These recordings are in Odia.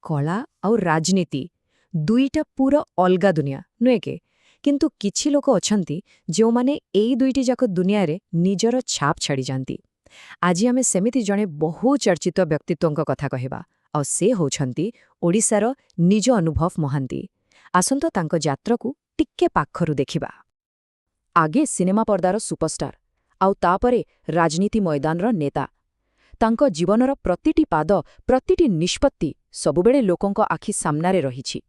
କଳା ଆଉ ରାଜନୀତି ଦୁଇଟା ପୁରା ଅଲଗା ଦୁନିଆ, ନୁହେଁ କି? କିନ୍ତୁ କିଛି ଲୋକ ଅଛନ୍ତି ଯେଉଁମାନେ ଏଇ ଦୁଇଟି ଯାକ ଦୁନିଆରେ ନିଜର ଛାପ ଛାଡ଼ିଯାଆନ୍ତି। ଆଜି ଆମେ ସେମିତି ଜଣେ ବହୁ ଚର୍ଚ୍ଚିତ ବ୍ୟକ୍ତିତ୍ୱଙ୍କ କଥା କହିବା, ଆଉ ସେ ହେଉଛନ୍ତି ଓଡ଼ିଶାର ନିଜ ଅନୁଭବ ମହାନ୍ତି। ଆସନ୍ତୁ ତାଙ୍କ ଯାତ୍ରାକୁ ଟିକେ ପାଖରୁ ଦେଖିବା। ଆଗେ ସିନେମା ପର୍ଦ୍ଦାର ସୁପରଷ୍ଟାର, ଆଉ ତାପରେ ରାଜନୀତି ମଇଦାନର ନେତା। ତାଙ୍କ ଜୀବନର ପ୍ରତିଟି ପାଦ, ପ୍ରତିଟି ନିଷ୍ପତ୍ତି ସବୁବେଳେ ଲୋକଙ୍କ ଆଖି ସାମ୍ନାରେ ରହିଛି।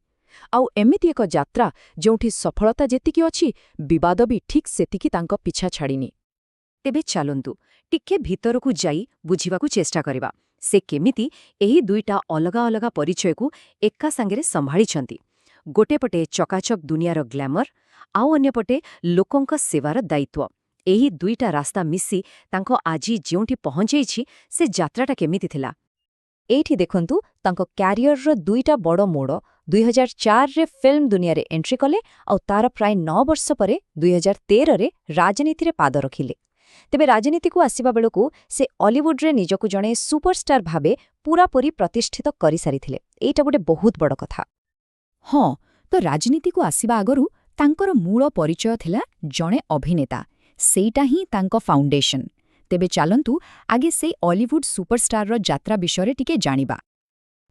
ଆଉ ଏମିତି ଏକ ଯାତ୍ରା ଯେଉଁଠି ସଫଳତା ଯେତିକି ଅଛି, ବିବାଦ ବି ଠିକ୍ ସେତିକି ତାଙ୍କ ପିଛା ଛାଡ଼ିନି। ତେବେ ଚାଲନ୍ତୁ, ଟିକେ ଭିତରକୁ ଯାଇ ବୁଝିବାକୁ ଚେଷ୍ଟା କରିବା ସେ କେମିତି ଏହି ଦୁଇଟା ଅଲଗା ଅଲଗା ପରିଚୟକୁ ଏକା ସାଙ୍ଗରେ ସମ୍ଭାଳିଛନ୍ତି, ଗୋଟେ ପଟେ ଚକାଚକ ଦୁନିଆର ଗ୍ଲାମର, ଆଉ ଅନ୍ୟପଟେ ଲୋକଙ୍କ ସେବାର ଦାୟିତ୍ୱ। ଏହି ଦୁଇଟା ରାସ୍ତା ମିଶି ତାଙ୍କ ଆଜି ଯେଉଁଠି ପହଞ୍ଚେଇଛି, ସେ ଯାତ୍ରାଟା କେମିତି ଥିଲା? ଏଇଠି ଦେଖନ୍ତୁ ତାଙ୍କ କ୍ୟାରିୟରର ଦୁଇଟା ବଡ଼ ମୋଡ଼। 2004ରେ ଫିଲ୍ମ ଦୁନିଆରେ ଏଣ୍ଟ୍ରି କଲେ, ଆଉ ତାର ପ୍ରାୟ 9 ବର୍ଷ ପରେ 2013ରେ ରାଜନୀତିରେ ପାଦ ରଖିଲେ। ତେବେ ରାଜନୀତିକୁ ଆସିବା ବେଳକୁ ସେ ଅଲିଉଡ୍ରେ ନିଜକୁ ଜଣେ ସୁପରଷ୍ଟାର ଭାବେ ପୂରାପୂରି ପ୍ରତିଷ୍ଠିତ କରିସାରିଥିଲେ। ଏଇଟା ଗୋଟେ ବହୁତ ବଡ଼ କଥା। ହଁ, ତ ରାଜନୀତିକୁ ଆସିବା ଆଗରୁ ତାଙ୍କର ମୂଳ ପରିଚୟ ଥିଲା ଜଣେ ଅଭିନେତା। ସେଇଟା ହିଁ ତାଙ୍କ ଫାଉଣ୍ଡେସନ। ତେବେ ଚାଲନ୍ତୁ, ଆଗେ ସେଇ ଅଲିଉଡ୍ ସୁପରଷ୍ଟାରର ଯାତ୍ରା ବିଷୟରେ ଟିକେ ଜାଣିବା।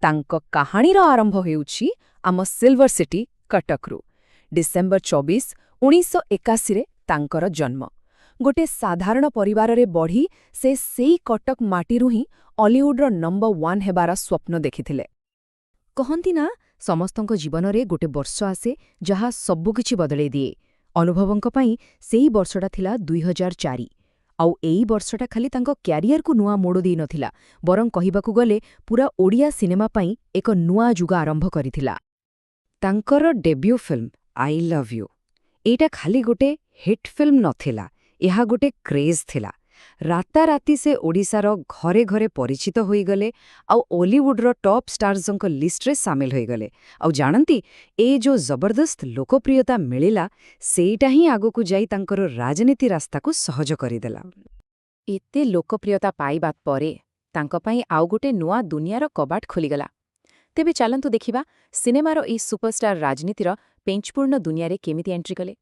ତାଙ୍କ କାହାଣୀର ଆରମ୍ଭ ହେଉଛି ଆମ ସିଲଭର ସିଟି କଟକରୁ। ଡିସେମ୍ବର 24, 1981ରେ ତାଙ୍କର ଜନ୍ମ। ଗୋଟେ ସାଧାରଣ ପରିବାରରେ ବଢ଼ି ସେ ସେଇ କଟକ ମାଟିରୁ ହିଁ ଅଲିଉଡ୍ର ନମ୍ବର ୱାନ୍ ହେବାର ସ୍ୱପ୍ନ ଦେଖିଥିଲେ। କହନ୍ତି ନା, ସମସ୍ତଙ୍କ ଜୀବନରେ ଗୋଟେ ବର୍ଷ ଆସେ ଯାହା ସବୁକିଛି ବଦଳେଇ ଦିଏ। ଅନୁଭବଙ୍କ ପାଇଁ ସେଇ ବର୍ଷଟା ଥିଲା 2004। ଆଉ ଏଇ ବର୍ଷଟା ଖାଲି ତାଙ୍କ କ୍ୟାରିୟରକୁ ନୂଆ ମୋଡ଼ ଦେଇନଥିଲା, ବରଂ କହିବାକୁ ଗଲେ ପୁରା ଓଡ଼ିଆ ସିନେମା ପାଇଁ ଏକ ନୂଆ ଯୁଗ ଆରମ୍ଭ କରିଥିଲା। ତାଙ୍କର debut film I love you, ଏଇଟା ଖାଲି ଗୋଟେ ହିଟ୍ ଫିଲ୍ମ ନଥିଲା, ଏହା ଗୋଟେ କ୍ରେଜ୍ ଥିଲା। ରାତାରାତି ସେ ଓଡ଼ିଶାର ଘରେ ଘରେ ପରିଚିତ ହୋଇଗଲେ ଆଉ ଓଲିଉଡ୍ର ଟପ୍ ଷ୍ଟାର୍ସଙ୍କ ଲିଷ୍ଟରେ ସାମିଲ ହୋଇଗଲେ। ଆଉ ଜାଣନ୍ତି, ଏ ଯୋଉ ଜବରଦସ୍ତ ଲୋକପ୍ରିୟତା ମିଳିଲା, ସେଇଟା ହିଁ ଆଗକୁ ଯାଇ ତାଙ୍କର ରାଜନୀତି ରାସ୍ତାକୁ ସହଜ କରିଦେଲା। ଏତେ ଲୋକପ୍ରିୟତା ପାଇବା ପରେ ତାଙ୍କ ପାଇଁ ଆଉ ଗୋଟେ ନୂଆ ଦୁନିଆର କବାଟ ଖୋଲିଗଲା। ତେବେ ଚାଲନ୍ତୁ ଦେଖିବା, ସିନେମାର ଏଇ ସୁପରଷ୍ଟାର ରାଜନୀତିର ପେଞ୍ଚପୂର୍ଣ୍ଣ ଦୁନିଆରେ କେମିତି ଏଣ୍ଟ୍ରି କଲେ।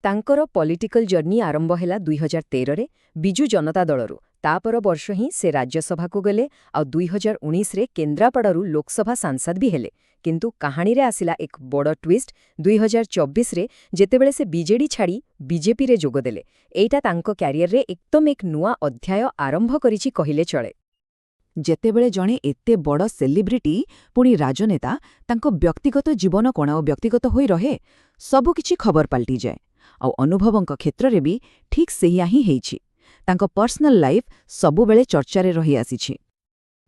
ତାଙ୍କର ପଲିଟିକାଲ ଜର୍ଣ୍ଣି ଆରମ୍ଭ ହେଲା 2013ରେ ବିଜୁ ଜନତା ଦଳରୁ। ତାପର ବର୍ଷ ହିଁ ସେ ରାଜ୍ୟସଭାକୁ ଗଲେ, ଆଉ 2019ରେ କେନ୍ଦ୍ରାପଡ଼ାରୁ ଲୋକସଭା ସାଂସଦ ବି ହେଲେ। କିନ୍ତୁ କାହାଣୀରେ ଆସିଲା ଏକ ବଡ଼ ଟ୍ୱିଷ୍ଟ 2024ରେ, ଯେତେବେଳେ ସେ ବିଜେଡି ଛାଡ଼ି ବିଜେପିରେ ଯୋଗଦେଲେ। ଏଇଟା ତାଙ୍କ କ୍ୟାରିୟରରେ ଏକଦମ ଏକ ନୂଆ ଅଧ୍ୟାୟ ଆରମ୍ଭ କରିଛି କହିଲେ ଚଳେ। ଯେତେବେଳେ ଜଣେ ଏତେ ବଡ଼ ସେଲିବ୍ରିଟି, ପୁଣି ରାଜନେତା, ତାଙ୍କ ବ୍ୟକ୍ତିଗତ ଜୀବନ କ'ଣ ଆଉ ବ୍ୟକ୍ତିଗତ ହୋଇ ରହେ? ସବୁକିଛି ଖବର ପାଲଟିଯାଏ। ଆଉ ଅନୁଭବଙ୍କ କ୍ଷେତ୍ରରେ ବି ଠିକ୍ ସେଇଆ ହିଁ ହେଇଛି। ତାଙ୍କ ପର୍ସନାଲ ଲାଇଫ୍ ସବୁବେଳେ ଚର୍ଚ୍ଚାରେ ରହିଆସିଛି।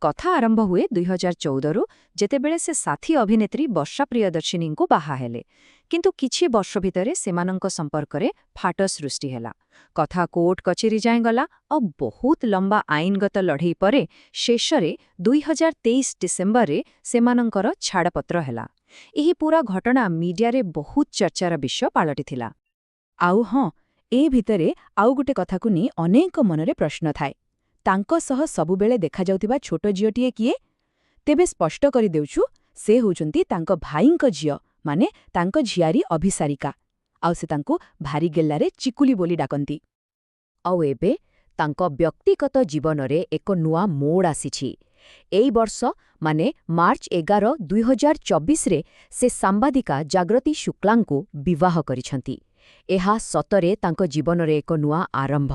କଥା ଆରମ୍ଭ ହୁଏ 2014ରୁ, ଯେତେବେଳେ ସେ ସାଥୀ ଅଭିନେତ୍ରୀ ବର୍ଷା ପ୍ରିୟଦର୍ଶିନୀଙ୍କୁ ବାହା ହେଲେ। କିନ୍ତୁ କିଛି ବର୍ଷ ଭିତରେ ସେମାନଙ୍କ ସମ୍ପର୍କରେ ଫାଟ ସୃଷ୍ଟି ହେଲା। କଥା କୋର୍ଟ କଚେରୀ ଯାଏଁ ଗଲା, ଆଉ ବହୁତ ଲମ୍ବା ଆଇନଗତ ଲଢ଼େଇ ପରେ ଶେଷରେ 2023 ଡିସେମ୍ବରରେ ସେମାନଙ୍କର ଛାଡ଼ପତ୍ର ହେଲା। ଏହି ପୁରା ଘଟଣା ମିଡିଆରେ ବହୁତ ଚର୍ଚ୍ଚାର ବିଷୟ ପାଲଟିଥିଲା। ଆଉ ହଁ, ଏ ଭିତରେ ଆଉ ଗୋଟେ କଥାକୁ ନେଇ ଅନେକ ମନରେ ପ୍ରଶ୍ନ ଥାଏ। ତାଙ୍କ ସହ ସବୁବେଳେ ଦେଖାଯାଉଥିବା ଛୋଟ ଝିଅଟିଏ କିଏ? ତେବେ ସ୍ପଷ୍ଟ କରିଦେଉଛୁ, ସେ ହେଉଛନ୍ତି ତାଙ୍କ ଭାଇଙ୍କ ଝିଅ, ମାନେ ତାଙ୍କ ଝିଆରୀ ଅଭିସାରିକା। ଆଉ ସେ ତାଙ୍କୁ ଭାରି ଗେଲ୍ଲାରେ ଚିକୁଲି ବୋଲି ଡାକନ୍ତି। ଆଉ ଏବେ ତାଙ୍କ ବ୍ୟକ୍ତିଗତ ଜୀବନରେ ଏକ ନୂଆ ମୋଡ଼ ଆସିଛି। ଏଇ ବର୍ଷ, ମାନେ ମାର୍ଚ୍ଚ 11, 2024ରେ ସେ ସାମ୍ବାଦିକା ଜାଗ୍ରତି ଶୁକ୍ଲାଙ୍କୁ ବିବାହ କରିଛନ୍ତି। ଏହା ସତରେ ତାଙ୍କ ଜୀବନରେ ଏକ ନୂଆ ଆରମ୍ଭ।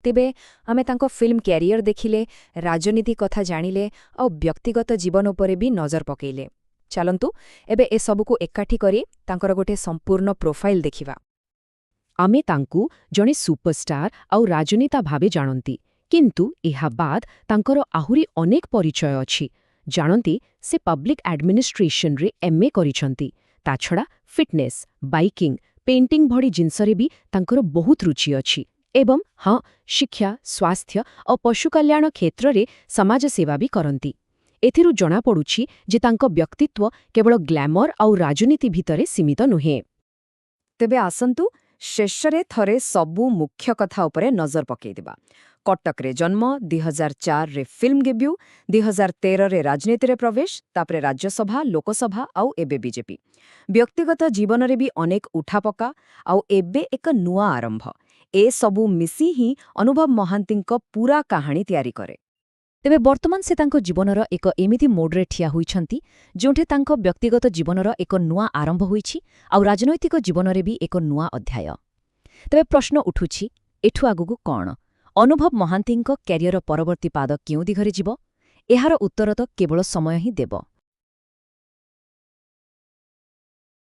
ତେବେ ଆମେ ତାଙ୍କ ଫିଲ୍ମ କ୍ୟାରିୟର ଦେଖିଲେ, ରାଜନୀତି କଥା ଜାଣିଲେ, ଆଉ ବ୍ୟକ୍ତିଗତ ଜୀବନ ଉପରେ ବି ନଜର ପକେଇଲେ। ଚାଲନ୍ତୁ, ଏବେ ଏସବୁକୁ ଏକାଠି କରି ତାଙ୍କର ଗୋଟେ ସମ୍ପୂର୍ଣ୍ଣ ପ୍ରୋଫାଇଲ୍ ଦେଖିବା। ଆମେ ତାଙ୍କୁ ଜଣେ ସୁପରଷ୍ଟାର ଆଉ ରାଜନେତା ଭାବେ ଜାଣନ୍ତି, କିନ୍ତୁ ଏହା ବାଦ ତାଙ୍କର ଆହୁରି ଅନେକ ପରିଚୟ ଅଛି। ଜାଣନ୍ତି, ସେ ପବ୍ଲିକ୍ ଆଡମିନିଷ୍ଟ୍ରେସନରେ ଏମ୍ଏ କରିଛନ୍ତି। ତାଛଡ଼ା ଫିଟନେସ୍, ବାଇକିଂ, ପେଣ୍ଟିଂ ଭଳି ଜିନିଷରେ ବି ତାଙ୍କର ବହୁତ ରୁଚି ଅଛି ଏବଂ ହଁ, ଶିକ୍ଷା, ସ୍ୱାସ୍ଥ୍ୟ ଓ ପଶୁ କଲ୍ୟାଣ କ୍ଷେତ୍ରରେ ସମାଜସେବା ବି କରନ୍ତି। ଏଥିରୁ ଜଣାପଡ଼ୁଛି ଯେ ତାଙ୍କ ବ୍ୟକ୍ତିତ୍ୱ କେବଳ ଗ୍ଲାମର ଆଉ ରାଜନୀତି ଭିତରେ ସୀମିତ ନୁହେଁ। ତେବେ ଆସନ୍ତୁ, ଶେଷରେ ଥରେ ସବୁ ମୁଖ୍ୟ କଥା ଉପରେ ନଜର ପକେଇଦେବା। କଟକରେ ଜନ୍ମ, 2004ରେ ଫିଲ୍ମ ଡେବ୍ୟୁ, 2013ରେ ରାଜନୀତିରେ ପ୍ରବେଶ, ତାପରେ ରାଜ୍ୟସଭା, ଲୋକସଭା ଆଉ ଏବେ ବିଜେପି। ବ୍ୟକ୍ତିଗତ ଜୀବନରେ ବି ଅନେକ ଉଠାପକା ଆଉ ଏବେ ଏକ ନୂଆ ଆରମ୍ଭ। ଏସବୁ ମିଶି ହିଁ ଅନୁଭବ ମହାନ୍ତିଙ୍କ ପୂରା କାହାଣୀ ତିଆରି କରେ। ତେବେ ବର୍ତ୍ତମାନ ସେ ତାଙ୍କ ଜୀବନର ଏକ ଏମିତି ମୋଡ଼ରେ ଠିଆ ହୋଇଛନ୍ତି, ଯେଉଁଠି ତାଙ୍କ ବ୍ୟକ୍ତିଗତ ଜୀବନର ଏକ ନୂଆ ଆରମ୍ଭ ହୋଇଛି ଆଉ ରାଜନୈତିକ ଜୀବନରେ ବି ଏକ ନୂଆ ଅଧ୍ୟାୟ। ତେବେ ପ୍ରଶ୍ନ ଉଠୁଛି, ଏଠୁ ଆଗକୁ କ'ଣ? ଅନୁଭବ ମହାନ୍ତିଙ୍କ କ୍ୟାରିୟର ପରବର୍ତ୍ତୀ ପାଦ କେଉଁ ଦିଗରେ ଯିବ? ଏହାର ଉତ୍ତର ତ କେବଳ ସମୟ ହିଁ ଦେବ।